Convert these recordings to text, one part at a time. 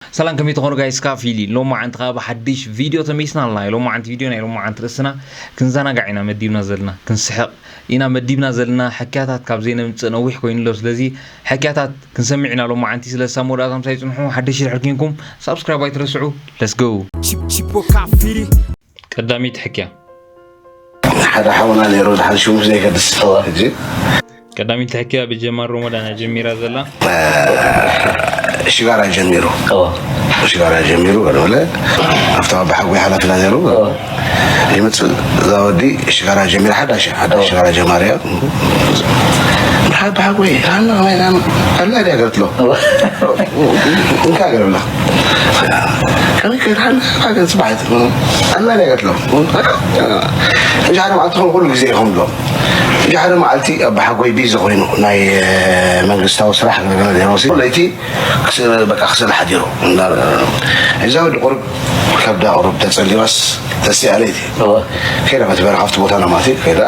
ሰላም፣ ከመይ ትኾኑ ጋይስ? ካፊሊ ሎማዓንቲ ከዓ ብሓድሽ ቪድዮ ተመይስና ኣለና። ሎማዓንቲ ቪድዮ ናይ ሎማዓንቲ ርእስና ክንዘናጋዕ ኢና መዲብና ዘለና፣ ክንስሕቕ ኢና መዲብና ዘለና። ሕክያታት ካብ ዘይነምፅእ ነዊሕ ኮይኑ ኣሎ። ስለዚ ሕክያታት ክንሰምዕ ኢና ሎማዓንቲ። ስለዚ ሳብ መወዳእታ ምሳይ ፅንሑ። ሓድሽ ድሕር ኮንኩም ሳብስክራይብ ኣይትረስዑ። Let's go። ቺፖ ካፊሊ። ቀዳሚት ሕክያ። ሓደ ሓውና ነይሩ፣ ድሓን ሽሙ ዘይገድስ። እዋ። ሕጂ ቀዳሚት ሕክያ ብጀማል ሮሞዳን ጀሚራ ዘላ። ሽጋራ ጀሚሩ። እዋ። ሽጋራ ጀሚሩ ገለ በለ። ኣብታ ባሓጎይ ሓላፊና ነይሩ። እዋ። ይመጽእ እዛ ወዲ ሽጋራ ጀሚራ፣ ሓዳሽ፣ ሓዳሽ እዋ። ሽጋራ ጀማሪ እያ። ሓ-፣ ባሓጎይ፣ ሃና፣ ሃና፣ ሃና፣ ኣላ ድያ ገርትሎ? እዋ። እንታይ ገርብላ? ከመይ ከይድሓን ሓገዝ ጽባሕ ኣላ ድያ ገርትሎ? ሕጂ ሓደ መዓልቲ ኹም ኩሉ ግዜ ኢኹም ዶ? ሕጂ ሓደ መዓልቲ ኣባሓጎይ ቢዚ ኮይኑ ናይ መንግስታዊ ስራሕ ገለገለ ነይሩ ሲ ለይቲ ክስ-፣ በቃ ክስእል ሓዲሩ። እንዳ-፣ እዛ ወዲ ቁሩብ ከብዳ ቁሩብ ተጸሊዋስ ተሲኣ ለይቲ። እወ። ከይዳ በቲ በረኻ ኣብቲ ቦታ ናማቲ ከይዳ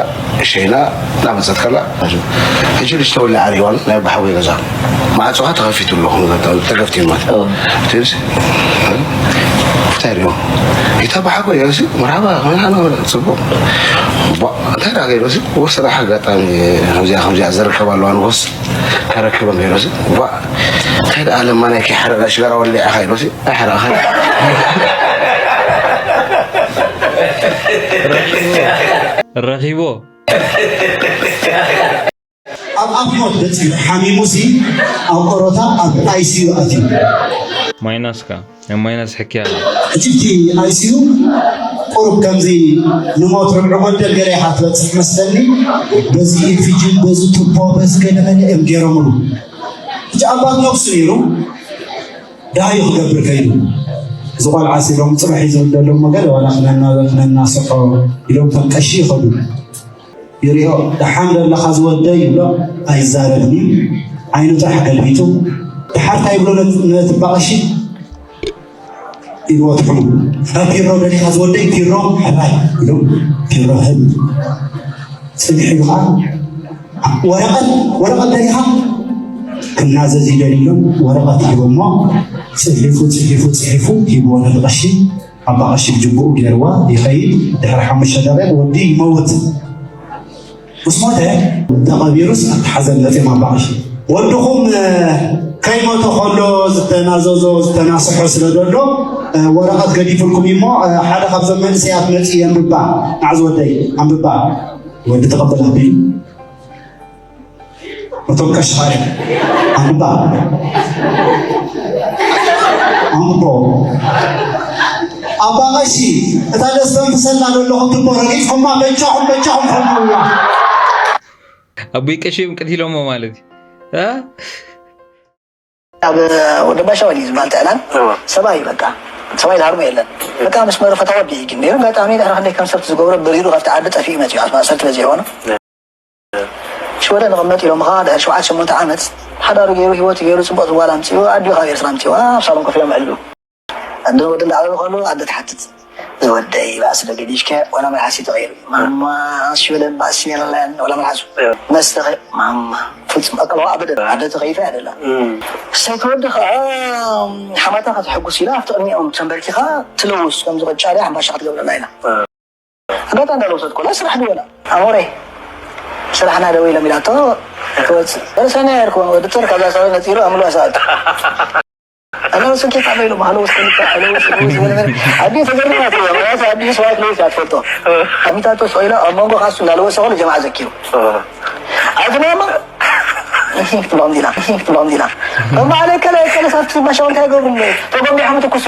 ሸይና እናመጸት ከላ ሕጂ ልጅ ተወሊዓ ሪዋን ናይ ኣባሓጎይ ገዛ ማዕጾኻ ተኸፊቱ ኣሎ፣ ተገፍቲሉ ማለት እወ። ትብሲ እንታይ ሪኦ? ኢታ ኣባሓጎይ ገሲ መርሓባ መርሓባ ጽቡቕ። ቧ፣ እንታይ ደኣ ገይሩ ሲ? ወሰዳ ኣጋጣሚ ከምዚኣ ከምዚኣ ዘርከብ ኣለዋ ንጎስ ከረክበን ገይሩ ሲ? ቧ፣ እንታይ ደኣ ለማናይ ከይሓረቐ ሽጋራ ወሊዕኻ ኢሉ ሲ? ኣይሓረቕኻን። ረኺቦ። ኣብ ኣፍሞት በጺሑ ሓሚሙሲ ኣብ ኦሮታ ኣብ ኣይ ሲ ዩ ኣትዩ። ማይናስካ፣ ናይ ማይናስ ሕክያ። ሕጂ እቲ ኣይ ሲ ዩ ቁሩብ ከምዚ ንሞት ርብዒ ጎደል ገለ ኢኻ ትበጽሕ መስለኒ። በዚ ኢንፊጅን፣ በዚ ቱቦ፣ በዚ ገለ መለ እዮም ገይሮምሉ። ሕጂ ኣባት ነብሱ ነይሩ። ደሃዩ ክገብር ከይዱ። እዚ ቆልዓ ሲ ሎም ጽባሕ እዩ ዝውለድ እሞ ገለ ዋላ ክነና-፣ ክነናስሖ ኢሎም ከም ቀሺ ይኸዱ። ይሪኦ፣ "ደሓን ደለኻ ዝወደይ?" ይብሎ፣ ኣይዛረብን እዩ። ዓይኑ ጥራሕ ገልቢጡ፣ ደሓር እንታይ ይብሎ ነት-፣ ነቲ ባቐሺ? ኢልዎ ትሕሙ። "ፒሮ ደሊኻ ዝወደይ? ፒሮ ሕራይ?" ኢሉ፣ ፒሮ ህብ። ጽንሕ ኢሉ ኸዓ፣ "ወረቐት፣ ወረቐት ደሊኻ?" ክናዘዝ ይደልዩ ኢሎም፣ ወረቐት ሂቦሞ፣ ጽሒፉ፣ ጽሒፉ፣ ጽሒፉ፣ ሂብዎ ነቲ ቀሺ። ኣባ ቀሺ ብጅቡኡ ገይርዋ ይኸይድ። ድሕሪ ሓሙሽተ ደቂቕ ወዲ ይመውት። ምስ ሞተ ተቐቢሩስ ኣብቲ ሓዘን መፅዮም ኣባ ቀሺ፣ "ወድኹም፣ እ፣ ከይሞተ ከሎ ዝተናዘዞ ዝተናስሖ ስለ ዘሎ፣ እ፣ ወረቐት ገዲፉልኩም እዩ እሞ፣ እ፣ ሓደ ካብዞም መንእሰያት መፂኡ የንብባ፣ ንዓዚ ወደይ ኣንብባ." ወዲ ተቐበል ኣቢሉ እቶም ቀሺ ኻልእ ኣንብባ። ኣንብቦ። ኣባ ቀሺ፣ እታ ዘስተንፍሰላ ዘለኹም ትቦ ረጊጽኩማ፣ በጃኹም፣ በጃኹም፣ ፈንውዋ። ኣቦይ ቀሺ እዮም ቀቲሎሞ ማለት እዩ። እ? ኣብ ወደባሻ ወዲ ዝበሃል ጥዕላን እዎ። ሰብኣይ እዩ በቃ። ሰብኣይ ዝሃርሞ የለን። በቃ ምስ መረፈታ ወዲ እዩ ግን። ነይሩ ኣጋጣሚ ድሕሪ ክንደይ ከም ሰብ ዝገብሮ በሪሩ ካብቲ ዓዲ ጠፊኡ መፂኡ። ኣብ ማእሰርቲ በዚሕዎ ነው። ሽወደን ንቕመጥ ኢሎም ኸዓ ድሕሪ ሸውዓተ ሸሞንተ ዓመት ሓዳሩ ገይሩ፣ ህይወቱ ገይሩ፣ ጽቡቕ ዝጓል ኣምጺኡ፣ ኣዲኡ ካብ ኤርትራ ኣምጺኡ፣ ኣብ ሳሎን ኮፍ ኢሎም የዕልሉ። ኣደ ወዲ እንዳዕለሉ ከሎ ኣደ ትሓትት፣ "ዝወደይ፣ ባእሲ ዶ ገዲሽከ? ዋላ መልሓስ እዩ ተቐይሩ?" "ማማ፣ ሽወደን ባእሲ የለን፣ ዋላ መልሓሱ። መስተኸ?" "ማማ፣ ፍጹም ኣቀባዋ ኣበደን። ኣደ ተኸይፈ ኣይደላ። እም። ሰይትወዲ ኸዓ ሓማታ ከተሐጉስ ኢላ ኣብቲ ቅድሚኦም ተንበርኪኻ ትለውስ፣ ከምዚ ቅጫ ድያ ሓምባሻ ክትገብረላ ኢላ?" ኣጋጣሚ እንዳለወሰት ኮላ ስራሕ ድወላ። "ኣሞረይ፣ ስራሕና ደው ኢሎም" ኢላቶ ክወጽእ። በረሰና ያርኩ ወዲ ጥር ካብዛ ሰበ ነጺሩ ኣምሉ ኣሳት። ኣነ ስኬት ኣበይሉ ማህሎ ውስጥ ልካ፣ ኣለ ውስጥ ልካ፣ ኣዲ ተገርማ ትብሎ፣ ማለት ኣዲ ስዋት ነው ሲያትፈልጦ። ኣሚታቶ ሶይላ ኣብ መንጎ ካሱ እንዳለወሰ ኮለ ጀማዓ ዘኪሩ። ኣዝናማ ትብሎም ዲና፣ ትብሎም ዲና። እማ ኣለ ከለ፣ ከለ ሳብቲ ማሻው እንታይ ገብሩ? ተጎምቢሖም ትኩሱ።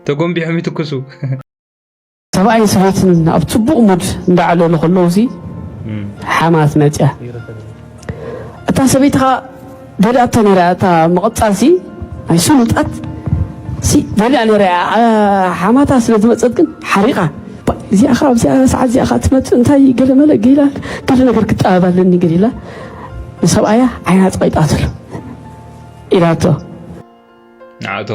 ተጎምቢሖም ይትኩሱ። ሰብኣይን ሰበይትን ኣብ ጽቡቕ ሙድ እንዳዕለሉ ከለዉ ሲ እም። ሓማት መጽያ። እታ ሰበይቲ ኸኣ ደሊኣቶ ነይራ፣ እታ ምቕጻል ሲ ናይ ስሉጣት ሲ ደሊኣ ነይራ። ኣ-፣ ሓማታ ስለ ዝመጸት ግን ሓሪቓ፣ "ባ፣ እዚኣ ኸኣ ኣብዚኣ ሰዓት እዚኣ ኸኣ ትመጽእ፣ እንታይ ገለ መለ ገይላ፣ ገለ ነገር ክጠባብ ኣለኒ" ገለ ኢላ ንሰብኣያ ዓይና ጸቒጣትሉ ኢላቶ። ንዓቶ።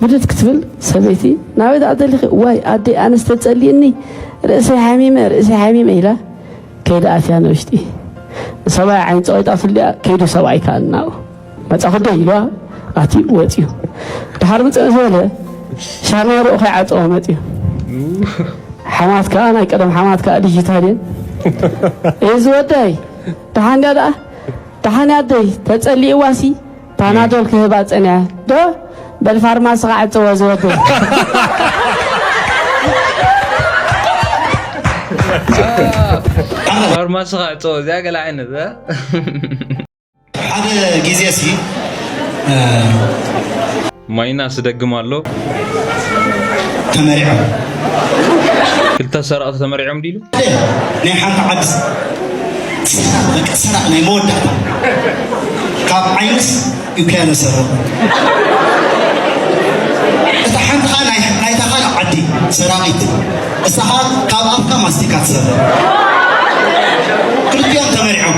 ብድድ ክትብል ሰበይቲ፣ "ናበይ ደኣ ደሊኺ?" "ዋይ ኣደይ፣ ኣነስ ተጸሊእኒ፣ ርእሰይ ሓሚመ፣ ርእሰይ ሓሚመ" ኢላ ከይዳ ኣትያ ንውሽጢ። ሰብኣይ ዓይን ጸወይጣ ፍልያ ከይዱ ሰብኣይ ከኣ እናኡ መጻኹ ዶ ኢልዋ ኣትዩ ወጽዩ። ድሓር ምጽእ ዝበለ ሻርማርኡ ከይዓጸዎ መጽዩ። ሓማት ከኣ ናይ ቀደም ሓማት ከኣ ዲጂታል እየን። እዚ ወደይ ደሓን ድያ ደኣ? ደሓን እያ ኣደይ፣ ተጸሊእዋሲ ፓናዶል ክህባ ጸኒሐ። ዶ በል ፋርማሲ ክዓጽዎ ዝወደይ። ፋርማሲ ክዕጸዎ እዚኣ ገለ ዓይነት እ? ሓደ ግዜ ሲ ማይናስ እደግም ኣሎ። ተመሪዖም ክልተ ሰረቕቲ ተመሪዖም ድዩ ኢሉ? ናይ ሓንቲ ዓዲ በቃ ሰራቕ ናይ መወዳእታ ካብ ዓይንስ ዩክያኖ ሰረቑ። እታ ሓንቲ ኸዓ ናይ ናይታ ካልእ ዓዲ ሰራቒት፣ እሳ ኸዓ ካብ ኣፍካ ማስቲካ ትሰርቕ። ክልቲኦም ተመሪዖም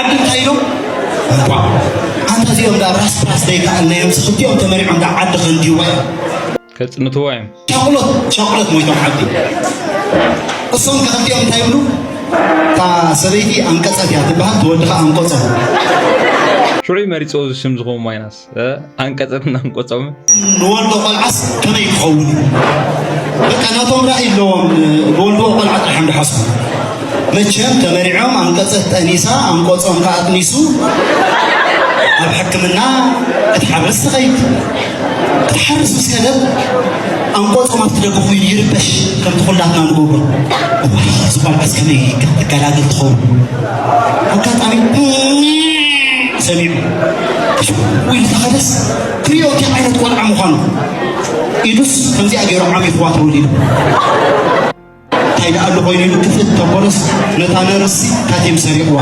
ዓዲ እንታይ ኢሎም? እንኳዕ ኣንታ እዚኦም ዳ ራስ ራስ ዘይከኣልናዮምስ ክልቲኦም ተመሪዖም ዳ ዓዲ ከንድይዋ እዮም። ከጽንትዋ እዮም። ቻኩሎት ቻኩሎት ሞይቶም ዓዲ። እሶም ከ ክልቲኦም እንታይ ይብሉ? እታ ሰበይቲ ኣንቀጸት እያ ትበሃል፣ እቲ ወዲ ኸዓ ኣንቆጸ። ሽዑ መሪጽዎ እዚ ሽም ዝኸውን ማይናስ እ? ኣንቀጸት እናንቆጾም። ንወልዶ ቆልዓስ ከመይ ክኸውን እዩ? በቃ ናቶም ራእይ ኣለዎም። ዝወልድዎ ቆልዓ ጥራሕ እዮም ዝሓስቡ። መቸም ተመሪዖም ኣንቀጸት ጠኒሳ ኣንቆጾም ከኣ ኣጥኒሱ ኣብ ሕክምና ክትሓርስ ትኸይድ። ክትሓርስ ምስ ከደት ኣንቆጾም ኣብቲ ደገ ኮይኑ ይርበሽ ከምቲ ኩላትና ንገብሮ። እዋይ እዚ ቆልዓስ ከመይ ክትገላገል ትኸውን? ኣጋጣሚ ሰሚዑ ወይ ዝተኸደስ ክሪኦ እንታይ ዓይነት ቆልዓ ምዃኑ ኢዱስ ከምዚኣ ገይሩ ዓሚኽዋ ተወሊዱ። እንታይ ደኣ ኣሎ ኮይኑ ኢሉ ክፍት ተበሎስ ነታ ነርሲ ካቲም ሰሪቕዋ።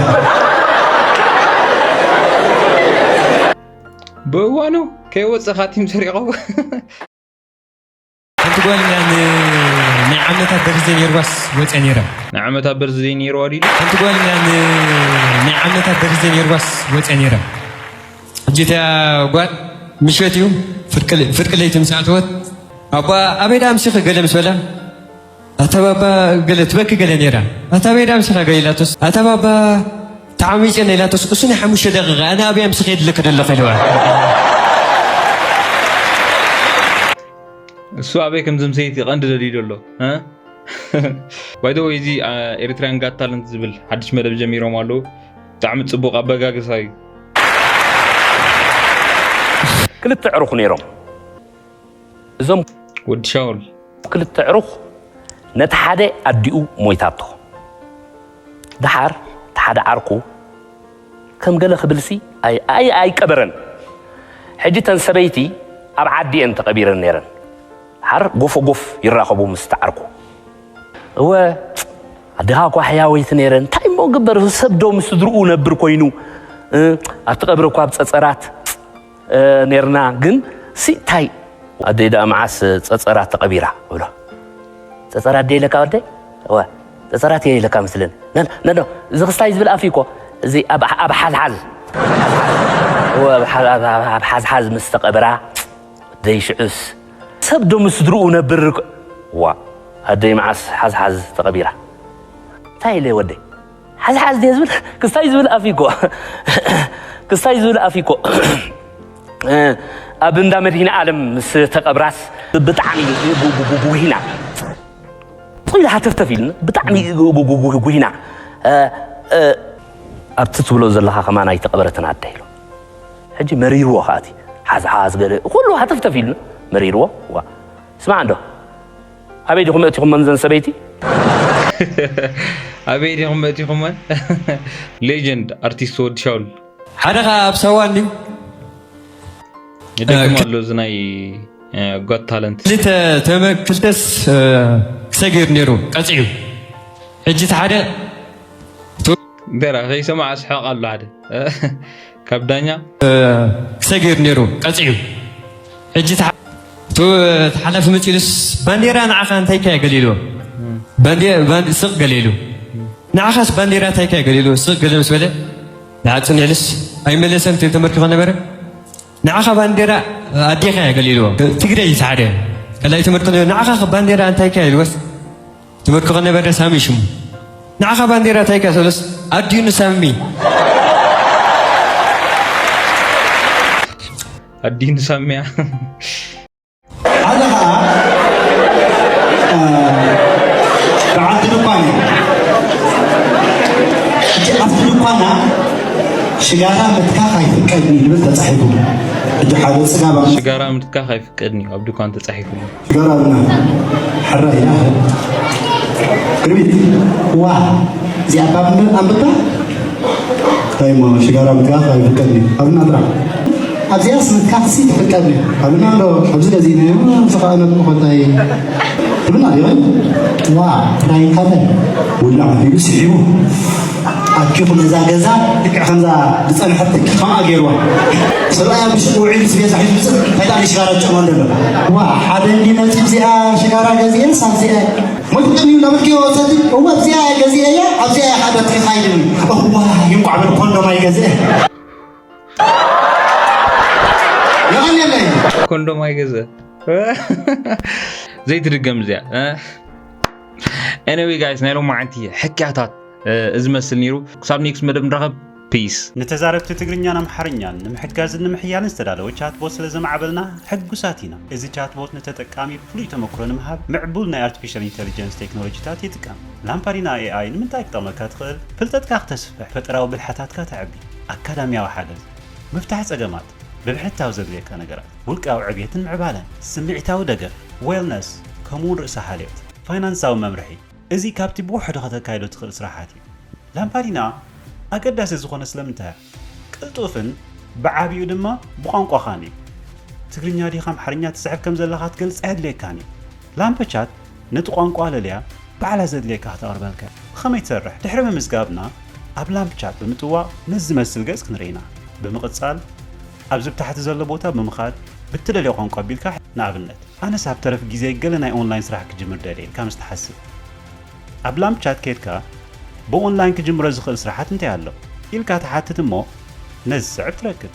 ብእዋኑ ከይወፅእ ካቲም ሰሪቐው። ሓንቲ ጓል እያ ን- ናይ ዓመታት በርዝደይ ነይርዋስ ወፅያ ነይራ። ንዓመታ በርዝደይ ነይርዋ ድዩ? ሓንቲ ጓል እያ ን- ናይ ዓመታት በርዝደይ ነይርዋስ ወፅያ ነይራ። ሕጂ እታ ጓል ምሸት እዩ ፍርቂ ለይቲ ምስ ኣተወት ኣቦኣ ኣበይ ደኣ ኣምሲኺ ገለ ምስ በላ ኣታ ባባ ገለ ትበኪ ገለ ነይራ ኣታ ኣበይ ደኣ ኣምሲኻ ገለ ኢላቶስ ኣታ ባባ ተዓሚፀ ኢላቶስ እሱ ናይ ሓሙሽተ ደቂቃ ኣነ ኣበይ ኣምሲኺ የድለኪ ደለኹ ኢልዋ። እሱ ኣበይ ከም ዝምሰይት ቀንዲ ደልዩ ዘሎ። By the way እዚ Eritrean Got Talent ዝብል ሓድሽ መደብ ጀሚሮም ኣለዉ። ብጣዕሚ ጽቡቕ ኣበጋግሳ እዩ። ክልተ ዕሩኽ ነይሮም። እዞም ወዲ ሻውል ክልተ ዕሩኽ ነቲ ሓደ ኣዲኡ ሞይታቶ። ደሓር እቲ ሓደ ዓርኩ ከም ገለ ክብልሲ ኣይ- ኣይ- ኣይቀበረን። ሕጂ እተን ሰበይቲ ኣብ ዓዲ እየን ተቐቢረን ነይረን። ደሓር ጎፎ ጎፍ ይራኸቡ ምስቲ ዓርኩ። እወ ኣዴኻ እኳ ሕያወይቲ ነይረን እንታይ እሞ ግበር ሰብ ዶ ምስ ስድርኡ ነብር ኮይኑ እ፣ ኣብቲ ቀብሪ እኳ ኣብ ጸጸራት ነርና ግን ሲ ታይ ኣደይ ደኣ መዓስ ጸጸራት ተቐቢራ እብሎ። ጸጸራት ደይ ኢለካ ወደይ? እወ ጸጸራት እየ ኢለካ መስለኒ። ነን ነዶ እዚ ክስታይ ዝብል ኣፍ እኮ እዚ ኣብ ኣብ ሓዝሓዝ እወ ኣብ ሓ- ኣብ- ኣብ- ኣብ ሓዝሓዝ ምስ ተቐብራ ደይ ሽዑስ ሰብ ዶ ምስ ስድርኡ ነብር እኮ- ዋ ኣደይ መዓስ ሓዝሓዝ ተቐቢራ እንታይ ኢለ ወደይ ሓዝሓዝ ድየ ዝብል ክስታይ ዝብል ኣፍ እኮ ክስታይ ዝብል ኣፍ እኮ ኣብ እንዳ መድሂነ ዓለም ምስ ተቐብራስ ብጣዕሚ ጉሂና ኢሉ ሃተፍተፍ ኢሉ ብጣዕሚ ጉሂና ኣብቲ ትብሎ ዘለኻ ከማን ኣይተቐበረትን ኣደ ኢሉ ሕጂ መሪርዎ ከኣቲ ሓዝሓዝ ገለ ኩሉ ሃተፍተፍ ኢሉ መሪርዎ ዋ ስማዕ እንዶ ኣበይ ዲኹም ኣእቲኹመን ዘን ሰበይቲ ኣበይ ዲኹም ኣእቲኹመን ሌጀንድ ኣርቲስት ወዲ ሻውል ሓደ ኸዓ ኣብ ሳዋ እንድዩ ይደግም ኣሎ እዚ ናይ got talent ክልተ ተመ ክልተስ ክሰጊር ነይሩ ቀፂዑ ሕጂ እቲ ሓደ ደራ ከይሰማዕ ኣስሕቕ ኣሎ ሓደ ካብ ዳኛ ክሰጊር ነይሩ ቀፂዑ ሕጂ እቲ ሓ- እቲ ሓላፊ መፂኡስ ባንዴራ ንዓኻ እንታይ ከያ ገሊልዎ ባንዴ- ባንዴ- ስቕ ገሊሉ ንዓኻስ ባንዴራ እንታይ ከያ ገሊልዎ ስቕ ገለ ምስ በለ ንዓፅን ዕልስ ኣይመለሰን ተመርኪኾ ነበረ ንዓኻ ባንዴራ ኣዴኻ እያ ገሊልዎ ትግረ እዩ ሓደ ከላይ ትምህርቲ ንዓኻ ባንዴራ እንታይ ከያ ኢልወስ ትምህርቲ ከነበረ ሳሚ ሽሙ ንዓኻ ባንዴራ እንታይ ኢልካ ሰለስ ኣዲኡ ንሳሚ። ኣዲኡ ንሳሚያ። ሓደ ከዓ በዓልቲ ድኳን እያ። እቲ ኣብቲ ድኳና ሽጋራ ምትካኽ ኣይፍቀድን እዩ ዝብል ተፃሒፉ። እቲ ሓደ ፅጋባ ሽጋራ ምትካኽ ኣይፍቀድን እዩ ኣብ ድኳን ተፃሒፉ። ሽጋራ ብና ሕራ ኢላ። ግርቢት ዋ እዚኣ ባብ ኣንብባ እንታይ እሞ ሽጋራ ምትካኽ ኣይፍቀድን እዩ ኣብና ጥራሕ ኣብዚኣስ ምትካኽሲ ትፍቀድ እዩ ኣብና ዶ ኣብዚ ገዚእናዮ ዝኸኣነኩ ኮታይ ትብልና ዲኹም ዋ ጥራይ ካለ ውላዕ ኣቢሉ ስሒቡ ኣኪኹ ነዛ ገዛ ልክዕ ከምዛ ዝፀንሐት ትኪ ከምኣ ገይርዋ ሰብኣይ ኣብ ምሽጢ ውዒሉ ስቤዛ ሒዙ ዝፅእ እንታይ ዳኣ ሽጋራ ጨማ እንደሎ ዋ ሓደ እንዲ መፂ እዚኣ ሽጋራ ገዚኤ ሳብዚኣ ሞትቀን እዩ ለምልኪ ወሰቲ እወ እዚኣ ገዚኤ እያ ኣብዚኣ ሓደ ትኪ ካይድኒ እዋ ይንቋዕ በል ኮንዶም ኣይገዝእ የቐንየለይ ኮንዶም ኣይገዝእ ዘይትድገም እዚኣ Anyway guys ናይ ሎማዓንቲ ሕክያታት እዚ መስል ነይሩ ክሳብ next መደብ ንራኸብ peace ንተዛረብቲ ትግርኛን ኣምሓርኛን ንምሕጋዝን ንምሕያልን ዝተዳለወ ቻትቦት ስለ ዘማዕበልና ሕጉሳት ኢና። እዚ ቻትቦት ንተጠቃሚ ፍሉይ ተመክሮ ንምሃብ ምዕቡል ናይ ኣርቲፊሻል ኢንተሊጀንስ ቴክኖሎጂታት ይጥቀም። ላምፓዲና ኤኣይ ንምንታይ ክጠቕመካ ትኽእል? ፍልጠትካ ክተስፍሕ፣ ፈጠራዊ ብልሓታትካ ተዕቢ፣ ኣካዳሚያዊ ሓገዝ፣ ምፍታሕ ጸገማት፣ ብብሕታዊ ዘድልየካ ነገራት፣ ውልቃዊ ዕብየትን ምዕባለን፣ ስምዒታዊ ደገፍ፣ ዌልነስ፣ ከምኡውን ርእሰ ሓልዮት፣ ፋይናንሳዊ መምርሒ፣ እዚ ካብቲ ብውሕዱ ከተካይዶ ትኽእል ስራሓት እዩ። ላምፓዲና ኣገዳሲ ዝኾነ ስለምንታይ? ቅልጡፍን ብዓቢኡ ድማ ብቋንቋኻን እዩ። ትግርኛ ዲኻ ኣምሓርኛ ትስዕብ ከም ዘለኻ ክትገልጽ ኣየድልየካን እዩ። ላምፐቻት ነቲ ቋንቋ ኣለልያ ባዕላ ዘድልየካ ክተቕርበልካ እያ። ብኸመይ ትሰርሕ? ድሕሪ ምምዝጋብና ኣብ ላምፕቻት ብምጥዋቕ ነዚ ዝመስል ገጽ ክንርኢ ኢና። ብምቕጻል ኣብዚ ብታሕቲ ዘሎ ቦታ ብምኻድ ብትደልዮ ቋንቋ ኣቢልካ ንኣብነት ኣነስ ኣብ ተረፍ ግዜይ ገለ ናይ ኦንላይን ስራሕ ክጅምር ደልየ ኢልካ ምስ ትሓስብ፣ ኣብ ላምፕ ቻት ኬድካ ብኦንላይን ክጅምሮ ዝኽእል ስራሓት እንታይ ኣሎ ኢልካ ትሓትት እሞ ነዚ ዝስዕብ ትረክብ።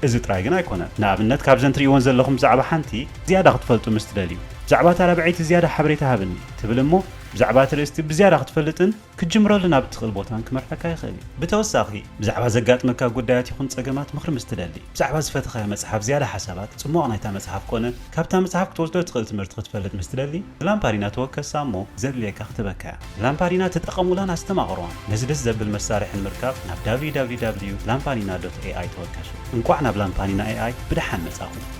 እዚ ጥራይ ግን ኣይኮነን። ንኣብነት ካብዘን ትርእይወን ዘለኹም ብዛዕባ ሓንቲ ዝያዳ ክትፈልጡ ምስ ትደልዩ፣ ብዛዕባ እታ ራብዐይቲ ዝያዳ ሓበሬታ ሃብኒ ትብል እሞ ብዛዕባ እቲ ርእስቲ ብዝያዳ ክትፈልጥን ክትጅምረሉን ኣብ እትኽእል ቦታን ክመርሐካ ይኽእል እዩ። ብተወሳኺ ብዛዕባ ዘጋጥመካ ጉዳያት ይኹን ጸገማት ምኽሪ ምስ ትደሊ፣ ብዛዕባ ዝፈተኻዮ መጽሓፍ ዝያዳ ሓሳባት፣ ጽሟቕ ናይታ መጽሓፍ ኮነ ካብታ መጽሓፍ ክትወስዶ እትኽእል ትምህርቲ ክትፈልጥ ምስ ትደሊ፣ ብላምፓዲና ተወከሳ እሞ ዘድልየካ ክትበካ እያ። ላምፓዲና ተጠቐሙላን ኣስተማቕርዋን። ነዚ ደስ ዘብል መሳርሒ ንምርካብ ናብ www ላምፓዲና ዶት ኤኣይ ተወከሱ። እንቋዕ ናብ ላምፓዲና ኤኣይ ብደሓን መጻኹም።